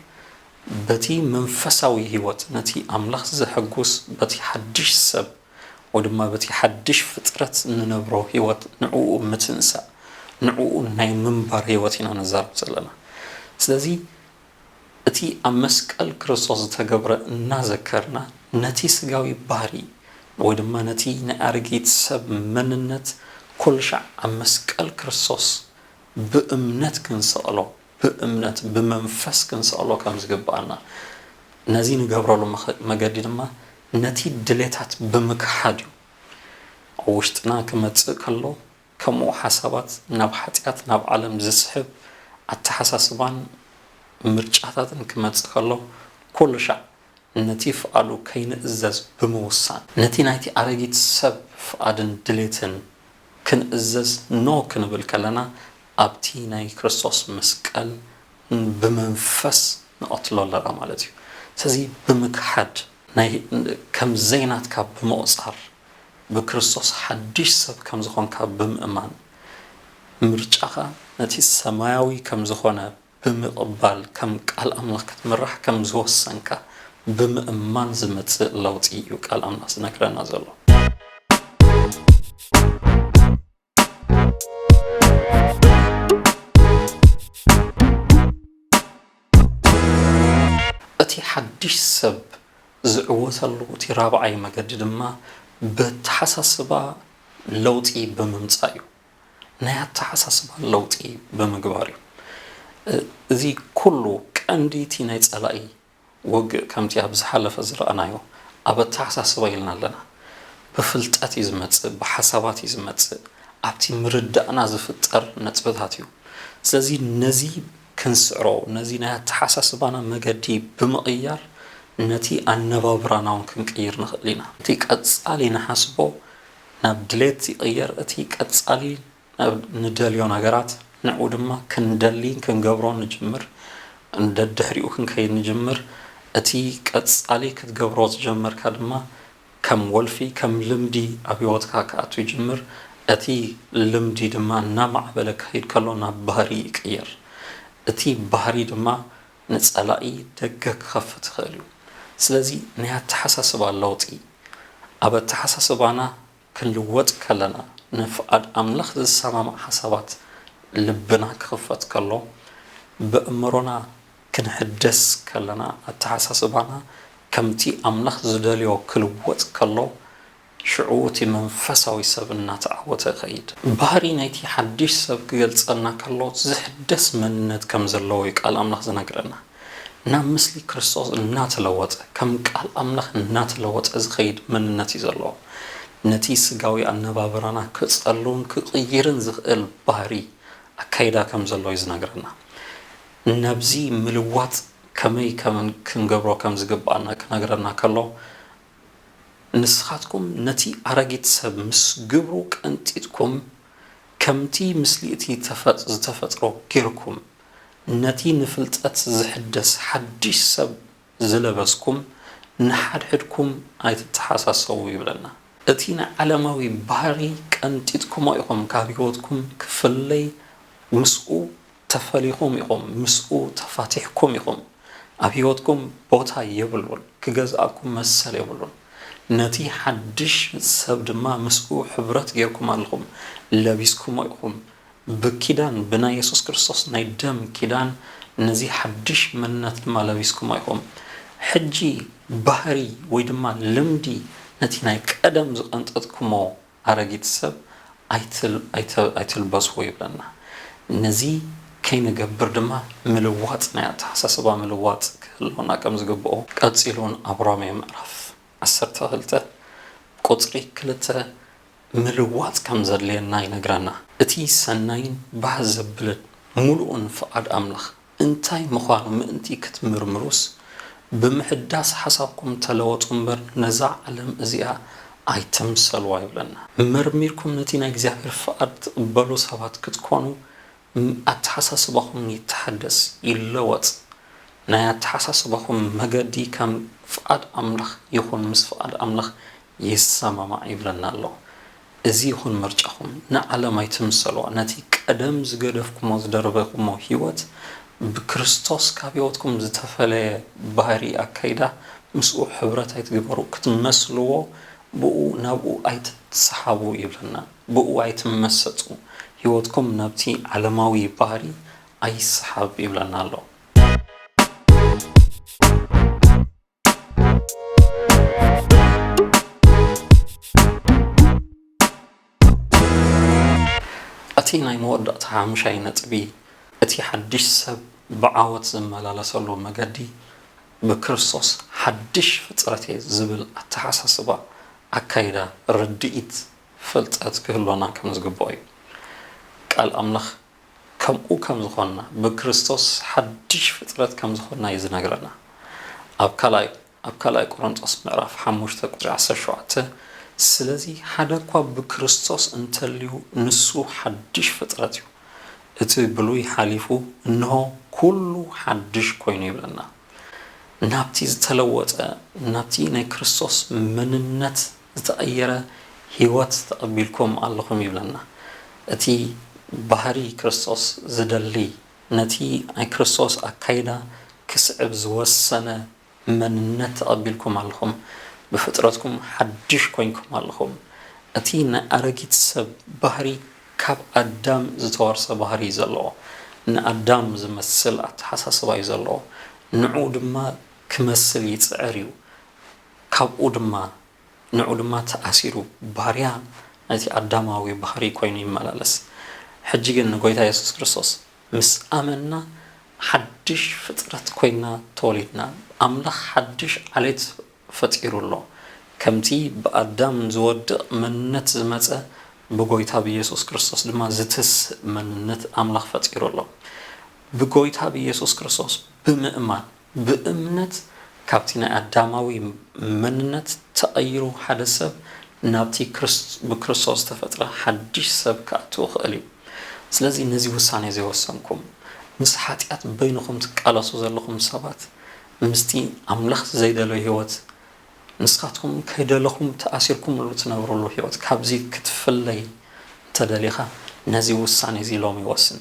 በቲ መንፈሳዊ ህይወት ነቲ ኣምላኽ ዘሐጉስ በቲ ሓድሽ ሰብ ወይ ድማ በቲ ሓድሽ ፍጥረት እንነብሮ ህይወት ንዕኡ ምትንሳእ፣ ንዕኡ ናይ ምንባር ህይወት ኢና ንዛረብ ዘለና። ስለዚ እቲ ኣብ መስቀል ክርስቶስ ዝተገብረ እናዘከርና፣ ነቲ ስጋዊ ባህሪ ወይ ድማ ነቲ ናይ ኣረጊት ሰብ መንነት ኩሉ ሻዕ ኣብ መስቀል ክርስቶስ ብእምነት ክንሰቕሎ፣ ብእምነት ብመንፈስ ክንሰቕሎ ከም ዝግብኣና፣ ነዚ ንገብረሉ መኸ-፣ መገዲ ድማ ነቲ ድሌታት ብምክሓድ እዩ። ኣብ ውሽጥና ክመጽእ ከሎ፣ ከምኡ ሓሳባት ናብ ሓጢኣት፣ ናብ ዓለም ዝስሕብ ኣተሓሳስባን ምርጫታትን ክመጽእ ከሎ፣ ኩሉ ሻዕ ነቲ ፍቓዱ ከይንእዘዝ ብምውሳን፣ ነቲ ናይቲ ኣረጊት ሰብ ፍቓድን ድሌትን ክንእዘዝ ኖ ክንብል ከለና፣ ኣብቲ ናይ ክርስቶስ መስቀል ብመንፈስ ንቐትሎ ኣለና ማለት እዩ። ስለዚ ብምክሓድ፣ ናይ፣ ከም ዘይናትካ ብምቑጻር፣ ብክርስቶስ ሓድሽ ሰብ ከም ዝኾንካ ብምእማን፣ ምርጫኻ ነቲ ሰማያዊ ከም ዝኾነ ብምቕባል፣ ከም ቃል ኣምላኽ ክትምራሕ ከም ዝወሰንካ ብምእማን ዝመጽእ ለውጢ እዩ ቃል ኣምላኽ ዝነግረና ዘሎ። እቲ ሓድሽ ሰብ ዝዕወተሉ እቲ ራብዓይ መገዲ ድማ ብኣተሓሳስባ ለውጢ ብምምጻእ እዩ። ናይ ኣተሓሳስባ ለውጢ ብምግባር እዩ። እ-፣ እዚ ኩሉ ቀንዲ እቲ ናይ ጸላኢ ውግእ ከምቲ ኣብ ዝሓለፈ ዝረኣናዮ ኣብ ኣተሓሳስባ ኢልና ኣለና። ብፍልጠት እዩ ዝመጽእ፣ ብሓሳባት እዩ ዝመጽእ፣ ኣብቲ ምርዳእና ዝፍጠር ነጥብታት እዩ። ስለዚ ነዚ ክንስዕሮ፣ ነዚ ናይ ኣተሓሳስባና መገዲ ብምቕያር ነቲ ኣነባብራና እውን ክንቅይር ንኽእል ኢና። እቲ ቀጻሊ ንሓስቦ ናብ ድሌት ይቕየር፣ እቲ ቀጻሊ ናብ ንደልዮ ነገራት፣ ንዕኡ ድማ ክንደሊ ክንገብሮ ንጅምር፣ ደድሕሪኡ ክንከይድ ንጅምር። እቲ ቀጻሊ ክትገብሮ ዝጀመርካ ድማ ከም ወልፊ፣ ከም ልምዲ ኣብ ህይወትካ ክኣቱ ይጅምር። እቲ ልምዲ ድማ እናማዕበለ ክኸይድ ከሎ ናብ ባህሪ ይቅየር። እቲ ባህሪ ድማ ንጸላኢ ደገ ክኸፍት ይኽእል እዩ። ስለዚ ናይ ኣተሓሳስባ ለውጢ፣ ኣብ ኣተሓሳስባና ክንልወጥ ከለና፣ ንፍቓድ ኣምላኽ ዝሰማማዕ ሓሳባት ልብና ክኽፈት ከሎ፣ በእምሮና ክንሕደስ ከለና፣ ኣተሓሳስባና ከምቲ ኣምላኽ ዝደልዮ ክልወጥ ከሎ፣ ሽዑ እቲ መንፈሳዊ ሰብ እናተዓወተ ይኸይድ። ባህሪ ናይቲ ሓድሽ ሰብ ክገልጸልና ከሎ፣ ዝሕደስ መንነት ከም ዘለዎ እዩ ቃል ኣምላኽ ዝነግረና። ናብ ምስሊ ክርስቶስ እናተለወጠ፣ ከም ቃል ኣምላኽ እናተለወጠ ዝኸይድ መንነት እዩ ዘለዎ። ነቲ ስጋዊ ኣነባብራና ክጸልውን ክቕይርን ዝኽእል ባህሪ፣ ኣካይዳ ከም ዘሎ እዩ ዝነግረና። ናብዚ ምልዋጥ ከመይ ከም ክንገብሮ ከም ዝግብኣና ክነግረና ከሎ፣ ንስኻትኩም ነቲ ኣረጊት ሰብ ምስ ግብሩ ቀንጢጥኩም፣ ከምቲ ምስሊ እቲ ተፈጥ-፣ ዝተፈጥሮ ጌርኩም፣ ነቲ ንፍልጠት ዝሕደስ ሓድሽ ሰብ ዝለበስኩም ንሓድሕድኩም ኣይትተሓሳሰቡ ይብለና። እቲ ንዓለማዊ ባህሪ ቀንጢጥኩሞ ኢኹም፣ ካብ ህይወትኩም ክፍለይ ምስኡ ተፈሊኹም ኢኹም፣ ምስኡ ተፋቲሕኩም ኢኹም። ኣብ ህይወትኩም ቦታ የብሉን፣ ክገዝኣኩም መሰል የብሉን። ነቲ ሓድሽ ሰብ ድማ ምስኡ ሕብረት ጌርኩም ኣለኹም፣ ለቢስኩሞ ኢኹም። ብኪዳን፣ ብናይ የሱስ ክርስቶስ ናይ ደም ኪዳን ነዚ ሓድሽ መንነት ድማ ለቢስኩሞ ኢኹም። ሕጂ ባህሪ ወይ ድማ ልምዲ፣ ነቲ ናይ ቀደም ዝቐንጠጥኩሞ ኣረጊት ሰብ ኣይትል-፣ ኣይተ-፣ ኣይትልበስዎ ይብለና። ነዚ ከይንገብር ድማ ምልዋጥ፣ ናይ ኣተሓሳስባ ምልዋጥ ክህልወና ከም ዝግብኦ ቀጺሉ እውን ኣብ ሮሜ ምዕራፍ ዓሰርተ ክልተ ቁጽሪ ክልተ ምልዋጥ ከም ዘድልየና ይነግረና። እቲ ሰናይን ባህ ዘብልን ምሉእን ፍቓድ ኣምላኽ እንታይ ምዃኑ ምእንቲ ክትምርምሩስ፣ ብምሕዳስ ሓሳብኩም ተለወጡ እምበር፣ ነዛ ዓለም እዚኣ ኣይትምሰልዋ ይብለና። መርሚርኩም ነቲ ናይ እግዚኣብሔር ፍቓድ ትቕበሉ ሰባት ክትኮኑ፣ ም-፣ ኣተሓሳስባኹም ይተሓደስ፣ ይለወጥ። ናይ ኣተሓሳስባኹም መገዲ ከም ፍቓድ ኣምላኽ ይኹን፣ ምስ ፍቓድ ኣምላኽ ይሰማማዕ ይብለና ኣሎ። እዚ ይኹን ምርጫኹም፣ ንዓለም ኣይትምሰልዋ። ነቲ ቀደም ዝገደፍኩሞ፣ ዝደርበኩሞ ህይወት፣ ብክርስቶስ ካብ ህይወትኩም ዝተፈለየ ባህሪ፣ ኣካይዳ፣ ምስኡ ሕብረት ኣይትግበሩ። ክትመስልዎ፣ ብኡ፣ ናብኡ ኣይትሰሓቡ ይብለና። ብኡ ኣይትመሰጡ። ህይወትኩም ናብቲ ዓለማዊ ባህሪ ኣይሰሓብ ይብለና ኣሎ። እቲ ናይ መወዳእታ ሓሙሻይ ነጥቢ፣ እቲ ሓድሽ ሰብ ብዓወት ዝመላለሰሉ መገዲ፣ ብክርስቶስ ሓድሽ ፍጥረት እየ ዝብል ኣተሓሳስባ፣ ኣካይዳ፣ ርድኢት፣ ፍልጠት ክህልወና ከም ዝግብኦ እዩ። ቃል ኣምላኽ ከምኡ ከም ዝኾንና፣ ብክርስቶስ ሓድሽ ፍጥረት ከም ዝኾንና እዩ ዝነግረና። ኣብ ካልኣይ፣ ኣብ ካልኣይ ቆሮንቶስ ምዕራፍ ሓሙሽተ ቁጽሪ ዓሰርተ ሸውዓተ፣ "ስለዚ ሓደ እኳ ብክርስቶስ እንተልዩ፣ ንሱ ሓድሽ ፍጥረት እዩ። እቲ ብሉይ ሓሊፉ፣ እንሆ፣ ኩሉ ሓድሽ ኮይኑ" ይብለና። ናብቲ ዝተለወጠ፣ ናብቲ ናይ ክርስቶስ መንነት ዝተቐየረ ህይወት ተቐቢልኩም ኣለኹም ይብለና። እቲ ባህሪ ክርስቶስ ዝደሊ፣ ነቲ ናይ ክርስቶስ ኣካይዳ ክስዕብ ዝወሰነ መንነት ተቐቢልኩም ኣለኹም። ብፍጥረትኩም ሓድሽ ኮይንኩም ኣለኹም። እቲ ናይ ኣረጊት ሰብ ባህሪ ካብ ኣዳም ዝተወርሰ ባህሪ እዩ ዘለዎ። ንኣዳም ዝመስል ኣተሓሳስባ እዩ ዘለዎ። ንዕኡ ድማ ክመስል ይጽዕር እዩ። ካብኡ ድማ፣ ንዕኡ ድማ ተኣሲሩ፣ ባርያ ናይቲ ኣዳማዊ ባህሪ ኮይኑ ይመላለስ። ሕጂ ግን ንጎይታ የሱስ ክርስቶስ ምስ ኣመንና፣ ሓድሽ ፍጥረት ኮይና ተወሊድና። ኣምላኽ ሓድሽ ዓሌት ፈጢሩ ኣሎ። ከምቲ ብኣዳም ዝወድቕ መንነት ዝመጸ፣ ብጎይታ ብየሱስ ክርስቶስ ድማ ዝትስእ መንነት ኣምላኽ ፈጢሩ ኣሎ። ብጎይታ ብየሱስ ክርስቶስ ብምእማን፣ ብእምነት ካብቲ ናይ ኣዳማዊ መንነት ተቐይሩ፣ ሓደ ሰብ ናብቲ ክርስ-፣ ብክርስቶስ ዝተፈጥረ ሓድሽ ሰብ ክኣቱ ይኽእል እዩ። ስለዚ ነዚ ውሳኔ እዚ ወሰንኩም፣ ምስ ሓጢኣት በይንኹም ትቃለሱ ዘለኹም ሰባት፣ ምስቲ ኣምላኽ ዘይደለዮ ህይወት ንስኻትኩም ከይደለኹም ተኣሲርኩምሉ ትነብሩሉ ህይወት፣ ካብዚ ክትፍለይ እንተደሊኻ፣ ነዚ ውሳኔ እዚ ሎሚ ወስን።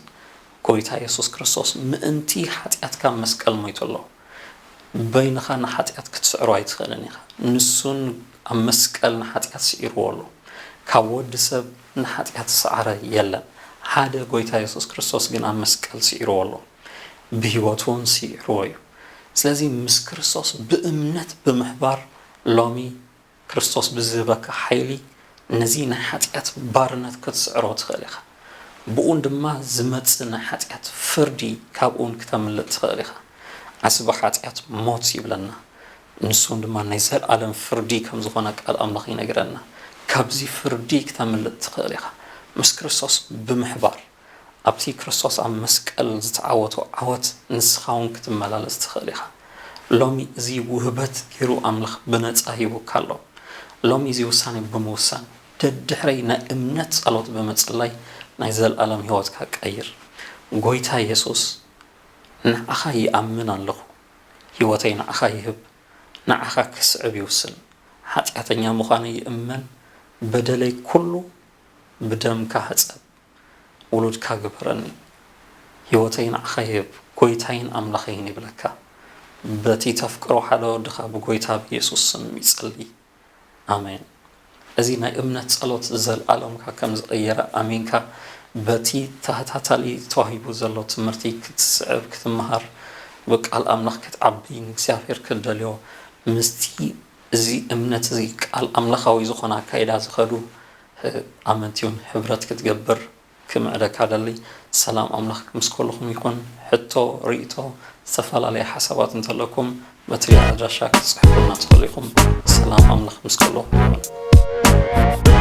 ጎይታ የሱስ ክርስቶስ ምእንቲ ሓጢኣትካ ኣብ መስቀል ሞይቱ ኣሎ። በይንኻ ንሓጢኣት ክትስዕሮ ኣይትኽእልን ኢኻ። ንሱን ኣብ መስቀል ንሓጢኣት ስዒርዎ ኣሎ። ካብ ወዲ ሰብ ንሓጢኣት ዝሰዓረ የለን። ሓደ ጎይታ የሱስ ክርስቶስ ግን ኣብ መስቀል ስዒርዎ ኣሎ። ብህይወቱ እውን ስዒርዎ እዩ። ስለዚ ምስ ክርስቶስ ብእምነት ብምሕባር ሎሚ ክርስቶስ ብዝህበካ ሓይሊ ነዚ ናይ ሓጢኣት ባርነት ክትስዕሮ ትኽእል ኢኻ። ብኡን ድማ ዝመጽእ ናይ ሓጢኣት ፍርዲ ካብኡን ክተምልጥ ትኽእል ኢኻ። ዓስቢ ሓጢኣት ሞት ይብለና። ንሱን ድማ ናይ ዘለኣለም ፍርዲ ከም ዝኾነ ቃል ኣምላኽ ይነግረና። ካብዚ ፍርዲ ክተምልጥ ትኽእል ኢኻ። ምስ ክርስቶስ ብምሕባር ኣብቲ ክርስቶስ ኣብ መስቀል ዝተዓወቶ ዓወት ንስኻ እውን ክትመላለስ ትኽእል ኢኻ። ሎሚ እዚ ውህበት ገይሩ ኣምላኽ ብነጻ ሂቡካ ኣሎ። ሎሚ እዚ ውሳኔ ብምውሳን፣ ደድሕረይ ናይ እምነት ጸሎት ብምጽላይ ናይ ዘለኣለም ህይወትካ ቀይር። ጎይታ የሱስ፣ ንዓኻ ይኣምን ኣለኹ። ህይወተይ ንዓኻ ይህብ፣ ንዓኻ ክስዕብ ይውስን። ሓጢኣተኛ ምዃነይ ይእመን፣ በደለይ ኩሉ ብደምካ ሕጸብ፣ ውሉድካ ግበረኒ። ህይወተይ ንዓኻ ይህብ፣ ጎይታይን ኣምላኸይን ይብለካ። በቲ ተፍቅሮ ሓደ ወድኻ ብጎይታ ብየሱስ ስም ይጸሊ። ኣሜን። እዚ ናይ እምነት ጸሎት ዘልኣለምካ ከም ዝቐየረ ኣሚንካ፣ በቲ ተኸታታሊ ተዋሂቡ ዘሎ ትምህርቲ ክትስዕብ፣ ክትመሃር፣ ብቃል ኣምላኽ ክትዓቢ፣ ንእግዚኣብሔር ክትደልዮ፣ ምስቲ እዚ እምነት እዚ ቃል ኣምላኻዊ ዝኾነ ኣካይዳ ዝኸዱ ኣመንቲ እውን ሕብረት ክትገብር ክምዕደካ ደሊ። ሰላም ኣምላኽ ምስ ኩልኹም ይኹን። ሕቶ፣ ርእይቶ፣ ዝተፈላለየ ሓሳባት እንተለኩም በቲ ኣድራሻ ክትጽሕፉልና ትኽእሉ ኢኹም። ሰላም ኣምላኽ ምስ ኩልኹም ይኹን።